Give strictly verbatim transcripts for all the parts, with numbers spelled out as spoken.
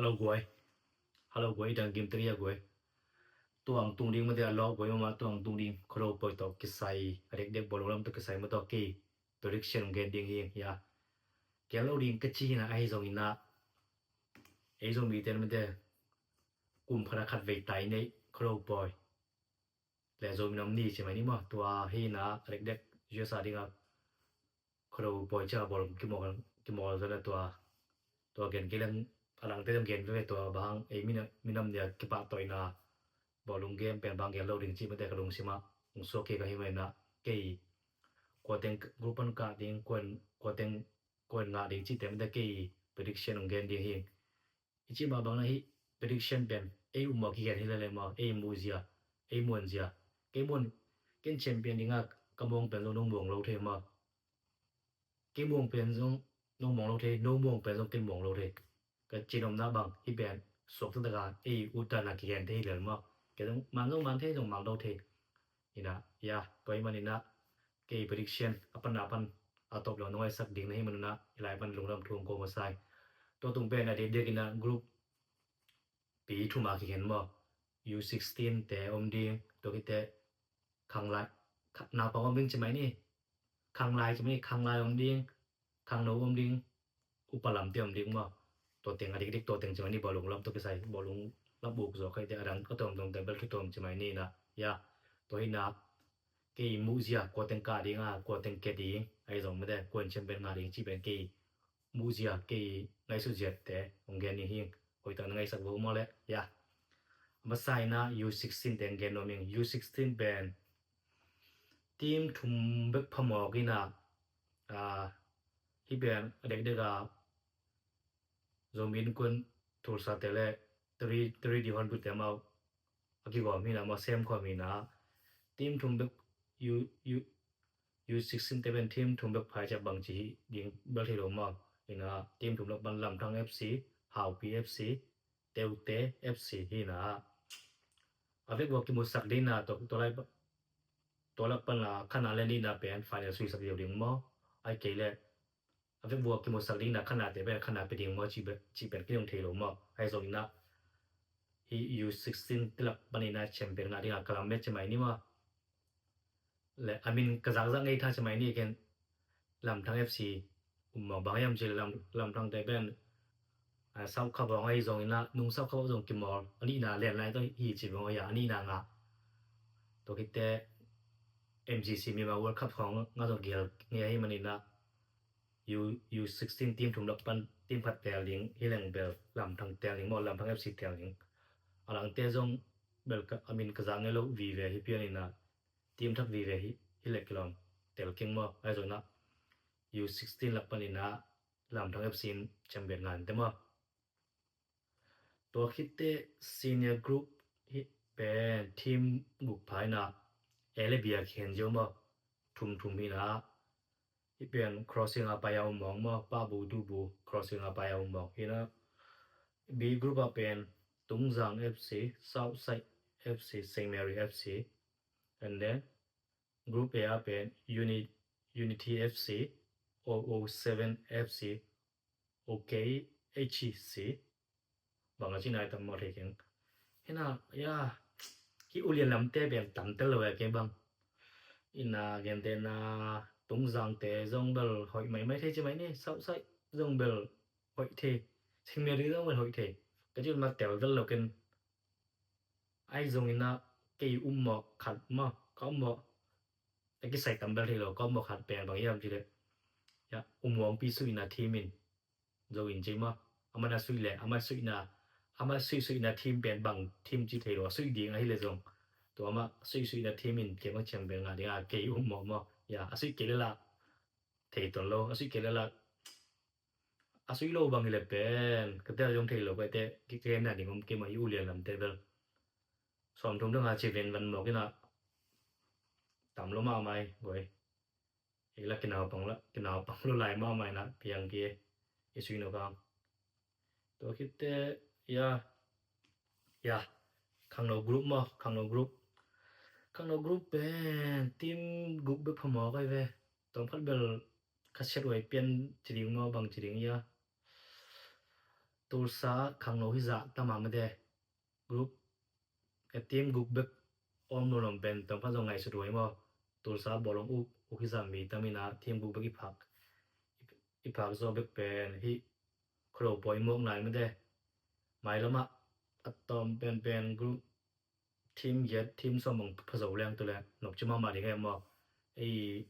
Hello guai. Hello guai, i dang game teri a guai. Tuang tung ding mate a lawh guai mama, tuang tung ding. Khuado pawi tawh kisai, a dekdek bawlung lam tawh kisai mate kei prediction gen ding hi, ya. Gen lo ding ka ci hi na, ahi zongin ah, ei Zomite mate kum khat a khat vei tai nei, khuado pawi le Zomi nam ni ci mai ni maw, tua hi na, a dekdek U S A ding a khuado pawi ciang a bawlung kimawl, kimawl zong a tua, tua gen kei leng, a langte zong gen veve, tua bang ei minam, minam nia kipahtawina bawlung game pen bang gen lo ding cih mate ka lungsim ah hong suak kei ka hi mai na, kei kua teng group pan kah ding, kua in, kua teng, kua in ngah ding cihte mate kei prediction hong gen ding hi. I cih mah bang na hih prediction pen ei um mawh kigen hi lele maw, ei muh zia, ei muan zia. Kei muan, ken champion ding a ka muang pen zong nong muang lo thei maw. Kei muang pen zong nong muang lo thei, nong muang pen zong ken muang lo thei. Ka cinopna bang hih pen suak taktak a ei ut dan a kigen thei hi lel maw. Kei zong man zong man thei, zong man lo thei. Hi na, ya, tua hi manin ah kei prediction a pan a pan a tawp lo nong ngaisak ding na hi manin ah, i lai pan lungdam thu hong ko masa hi. Tua tung pen a dekdek in ah group pi thum a kigen maw. U sixteen te om ding, tua khit teh khanglai, kha-, naupang om ding ci mai ni. Khanglai ci mai ni, khanglai om ding, khangno om ding, upa lamte om ding maw. Tua teng a dikdik, tua teng ci mai ni, bawlung lam tawh kisai, bawlung lam uk zaw kha i teh a dang a tuamtuamte bel thu tuam ci mai ni na. Ya, tua hi na, kei muh zia, kua teng kah ding a, kua teng kia ding, ahi zong mate, kua in champion ngah ding cih pen kei muh zia, kei ngaihsut ziate hong gen ding hi. Hoih tak na ngaihsak vo maw le, ya. A masa in ah U sixteen te hong gen nuam ing. U sixteen pen team thum bek phamawk in ah, ah, hih pen a dekdek a Zomi Innkuan Tulsa te le three, three D Hornbill te amau a kigawm hi na, amau sem khawm hi na. Team thum bek U, U, U sixteen te pen team thum bek phai ciang bangci hi ding bel thei lo maw. Hi na, team thum lak pan Lamthang F C, Haupi F C, Teute F C hi na. A vekvua kimusak ding na, tua, tua lai pa-, tua lak pan la khatna len ding na pen final suisak deuh ding maw. Ai kei le a vekvua kimusak ding na khatnate pen khatna pia ding maw, cih pen, cih pen kidong thei lo maw. Ahi zongin ah hih U sixteen te lak panin ah champion ngah ding a ka lamet ci mai ni maw. Le a min ka zakzak ngei tha ci mai ni ken. Lamthang F C um mawk bang hiam ci le Lam-, Lamthang te pen, ah, South Cup hong ahi zongin ah, nung South Cup zong kimawl, a nihna len lai tawh hi ci bang ahi a, a nihna ngah. Tua khit teh M G C Myanmar World Cup khawng ngah zong kihel ngei ahi manin ah, U, U sixteen team thum lak pan team khat teel ding hi leng bel Lamthang teel ding maw, Lamthang F C teel ding. A langte zong bel ka, a min ka zak ngei lo vive hi pian in ah, team thak vive hi, hi leh kilawm tel keng maw. Ahi zongin ah U sixteen lak panin ah Lamthang F C in champion ngah in teh maw. Tua khit teh senior group hih pen team guk phai in ah A le B a khen ziau maw. Thum thum hi na. Hih pen crossing a pai a um mawk maw, Pabu Dubu crossing a pai a um mawk hi na. B group a pen Tungzang F C, Southside F C, Saint Mary F C, and then group A a pen Uni-, Unity F C, O O seven F C, O K H C. Bang a ci nai tam maw thei keng. Hi na, ya, hih ulian lamte pen tam tel lo a kei bang. Hi na, gente na, Tungzang te zong bel hoih maimai thei ci mai ni, Southside zong bel hoih thei. Saint Mary zong bel hoih thei. Ka ci ma tel tel lo ken. Ahi zongin ah kei um mawk khat maw, ka um mawk, a kisai tam bel thei lo, ka um mawk khat pen bang hiam ci le, ya, U Muangpi suihna team in zo in ci maw. Amah na suih le, amah suihna, amah suih suihna team pen bang team ci thei lo, a suih ding ahi le zong. Tua amah suih suihna team in kei bang champion ngah ding a, kei um mawk maw. Ya, a suih kei le la thei tuan lo, a suih kei le la a suih lo bang hi le pen ka tel zong thei lo, ka te ki, ka gen na ding om kei mah hi, ulian lamte bel. Sawmthum dang a ci ven van mawk in ah tam lo mahmah hi guai. Ei la kinaupang la, kinaupang lo lai mahmah in ah piang kei i suih no kang. Tua khit teh, ya, ya, khangno group maw, khangno group. Khangno group pen team guk bek phamawk ahi ve. Tawm khat bel ka set wai pian ci ding maw, bang ci ding ya. Tulsa khangno hi zah tam a mate. Group, a team guk bek om lo lom pen tawm khat zong ngaihsut huai maw. Tulsa bawlung uk, uk hi zah mi tam ina team guk bek i phak, i phak zaw bek pen hih khuado pawi mawk nai mate. Mailamah a tawm pen pen group team giat, team sawm bang pha zo leng tu le nop ci mahmah ding e maw. Ei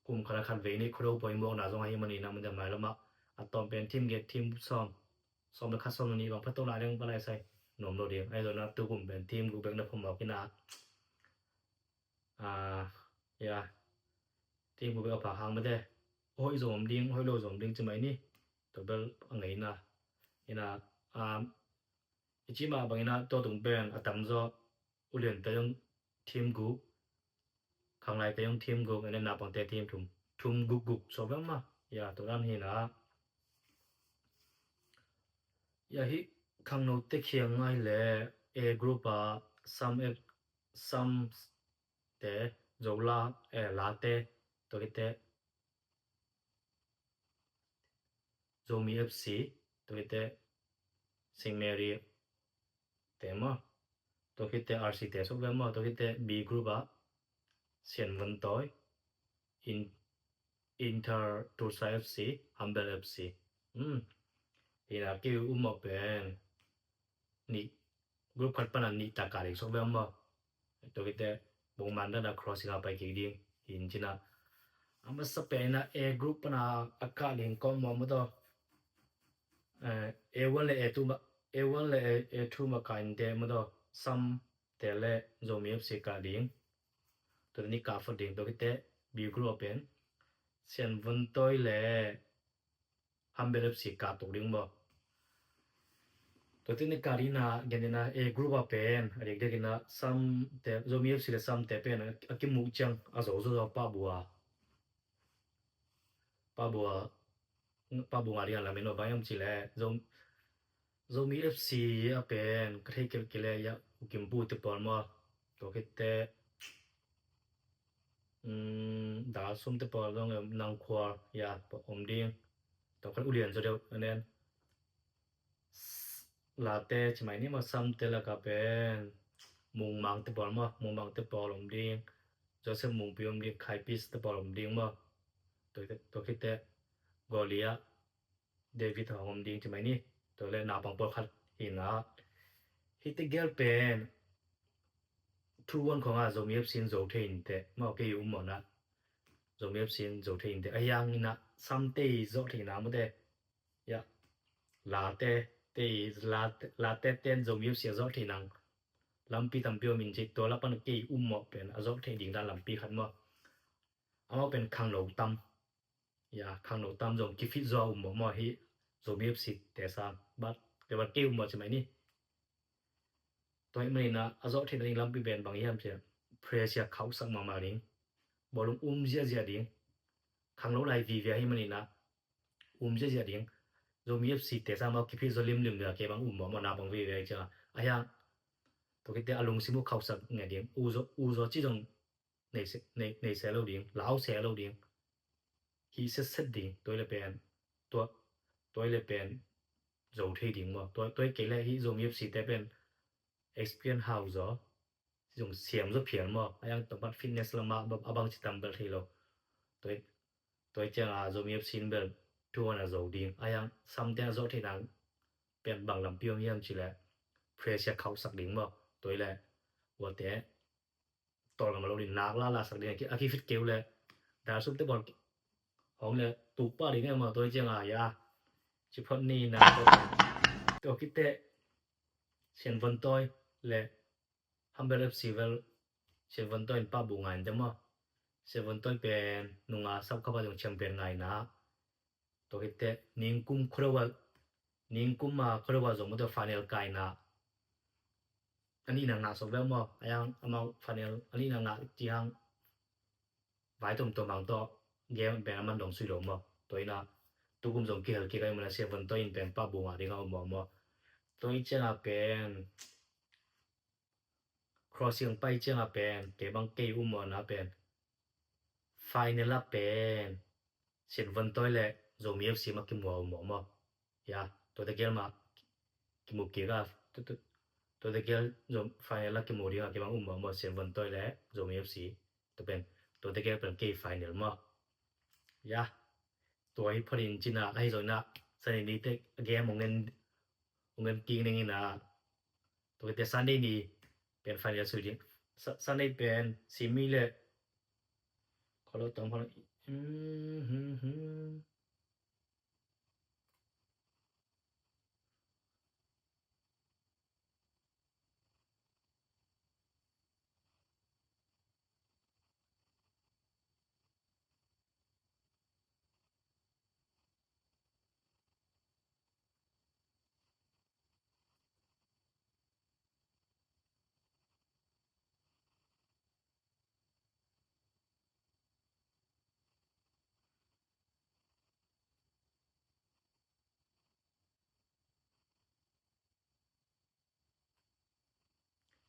kum khat a khat vei ni khuado pawi mawkna zong ahi mani na mate mailamah a tawm pen team giat, team sawm, sawm le khat, sawm le nih bang pha to lai leng palai sai nuam lo ding. Ahi zona tu kum pen team guk bek na pha mawk ina. Ah, ya. Team guk bek a phak hang mate. Hoih zong om ding, hoih lo zong om ding ci mai ni. Tua bel a ngei ina. Ina, ah, i ci mah bang ina tua tung pen a tam zaw. Uliante zong team guk. Khanglaite zong team guk. Ina napangte team thum. Thum guk guk so bek ma. Ya, tua dan hi na. Ya hi khangnote khiang ngai le A group a Sam F, Sam te, Zola, eh, Late, tua khite Zomi F C, tua khite Saint Mary te maw, tua khite R C te suk ve maw, tua khite B group a Sian Von Toi, In, Inter Tulsa F C, Humble F C. Hmm. Ina kei um maw pen nih, group khat pana nih taka ding sok ve maw. Tua khite bongman dana crossing a pai kik ding. Hin cina a masa pen ina A group pana a kah ding kawm maw maw tawh. Eh, A one le A two ma, A one le A, A two ma kah in te maw tawh. Sam te le Zomi F C kah ding. Tua ni kah phot ding tua khite B group a pen Sian Von Toi le Humble F C kah tuk ding maw. Tua tuni kah ding ina gen ina A group a pen a dikdek ina Sam te, Zomi F C le Sam te pen a, a kimuk ciang a zo zo zo pah bua. Pah bua, pah bua nga ding a lamin maw bang hiam ci le Zo, Zomi F C a pen ka thei kelkele ya U Kim Pu te pawl maw. Tua khite Dal Sum te pawl zong em, Nang Khual ya om ding. Tua khan Ulian zaw deuh a nen. Late ci mai ni maw, Sam te laka pen Mung Mang te pawl maw, Mung Mang te pawl om ding. Joseph Mung Pi om ding, Khai Pis te pawl om ding maw. Tua khite Goliath David hong om ding ci mai ni. Tua le napang pawl khat hi na. Hite gel pen thu wan khong a Zomi F C in zo thei in te maw kei um maw na. Zomi F C in zo thei in te a hiang ina Sam te i zo thei na maw te. Ya. Late te i, Late, Late ten Zomi F C a zo thei nang lampi tampi om in ci tua la pan kei um maw pen a zo thei ding dan lampi khat maw. Amau pen khangno tam. Ya, khangno tam zong kifit zaw um maw maw hi Zomi F C te sang. But, te bat kei um maw ci mai ni. Tua hi manina a zawh theihna ding lampi pen bang hiam cia. Pressure khauhsak mahmah ding. Bawlung um ziahziah ding. Khangno lai vive hi manina um ziahziah ding. Zomi F C te sang maw kiphi zaw limlim dia kei bang um maw maw na bang vive cia. A hiang. Tua kite a lungsim uh khauhsak nge ding. U zaw, u zaw ci zong nei se, nei, nei se lo ding, lau se lo ding. Hi setset ding, tua le pen, tua, tua le pen, zo thei ding maw. Tua, tua kei le hi Zomi F C te pen, experience hau zaw, zong siam zaw phial maw. A yang tawmpat fitness lama, a bang ci tambel thei lo. Tua, tua ciang a Zomi F C in bel, tua na zo ding. A yang Sam te a zo thei nang, pen bang lampi om hiam ci le, pressure khauhsak ding maw. Tua le, ua te, tol ngam lo ding nak la la sak ding a kifit keu le. Dar Sum te bol hong le tuk pa ding e maw tua ciang a ya. Ci phot ni na tua kite Sian Von Toi le Humble F C vel Sian Von Toi in pa bu ngai in te maw. Sian Von Toi pen nunga sap khapa zong champion ngai na. Tua khite ningkum khuado a, ningkum a khuado a zong maw tua final kaina. A nihna ngah sok veu maw, a yang amau final a nihna ngah ci hang vai tomtom hang tawh game pen a man dong sui lo maw. Tua ina tukum zong kihel kik a i mana Sian Von Toi in pen pa bu ngah ding a om maw maw. Tua i cianga pen crossing pai cianga pen kei bang kei um mawhna pen final a pen Sian Von Toi le Zomi F C ma kimuau mawh maw. Ya. Tuate gel mah kimu kik a, tu, tu, tuate gel Zomi final la kimu ding a kei bang um mah maw, Sian Von Toi le Zomi F C. Tua pen, tuate gel pen kei final maw. Ya, tua hi phot in cin a, ahi zongin a, Sunday ni te game hong en, hong en kik ning in a, tua khit teh Sunday ni pen final sui ding. Sa-, Sunday pen semi le, kholo tong kholo.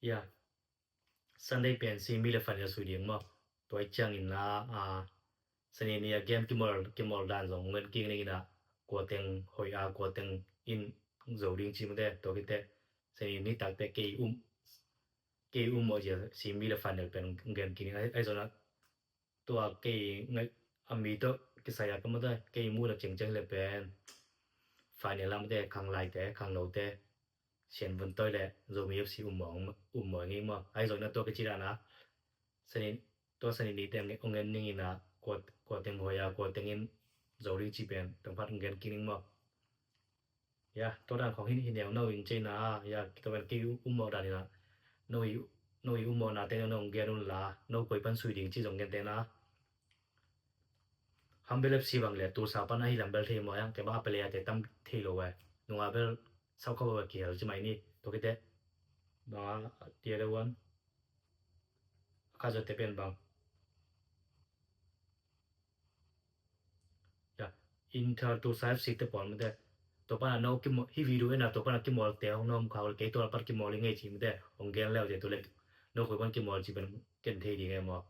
Ya, Sunday pen semi le final sui ding maw. Tua hi ciangin la, a, Sunday ni a game kimawl, kimawl dan zong ngen kik ning in a, kua teng hoih a, kua teng in zo ding ci mate, tua khit teh Sunday ni tak teh kei um, kei um mawh zia semi le final pen ngen kik ning. Ahi, ahi zongin a, tua kei ngai a mi tawh kisai a ka mate, kei muhna ciangciang le pen final lam te, khanglaite, khangnote, Sian Von Toi le Zomi F C um mawh, um mawh ngei maw. Ahi zongin a tua ka ci dan a, Sunday, tua Sunday ni te hong en ning in a, kua, kua teng hoih a, kua teng in zo ding ci pen teng phat hong gen kik ning maw. Ya, tua dan khong hi, hi neu no in cei na, ya, tua pen kei um mawh dan in a, no i, no i um mawhna te no hong gen un la, no koi pan sui ding ci zong gen te na. Humble F C bang le Tulsa pan ahi lam bel thei maw, yang kei bang a player te tam thei lo e. Nunga bel South Coast bel kihel ci mai ni. Tua khit teh bang a, the other one, Khazaw te pen bang, ya, Inter Tulsa F C te pawl mate. Tua pan a no kimawl, hih video en a tua pan a kimawl te hong na om kha uh le, kei tua pan kimawl i ngei ci mate, hong gen le uh te, tua le no koi pan kimawl ci pen ken thei ding e maw.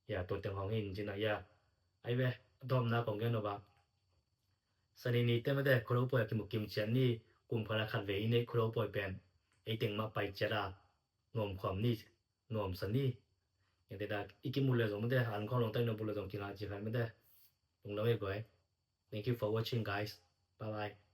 Ya, tua teng hong hi in cin a, ya. Ai ve, a tawpna kong gen uh bang, Sunday ni te mate, Khuado Pawi a kimu kim ciat ni, kum khat a khat vei i neih Khuado Pawi pen ei teng mah pai ciat a, nuam khawm ni, nuamsa ni. Eng te da, i kimu le zong mate, an khawm long tai nuam bu le zong kila ci khan mate. Lungdam e guai. Thank you for watching, guys. Bye bye.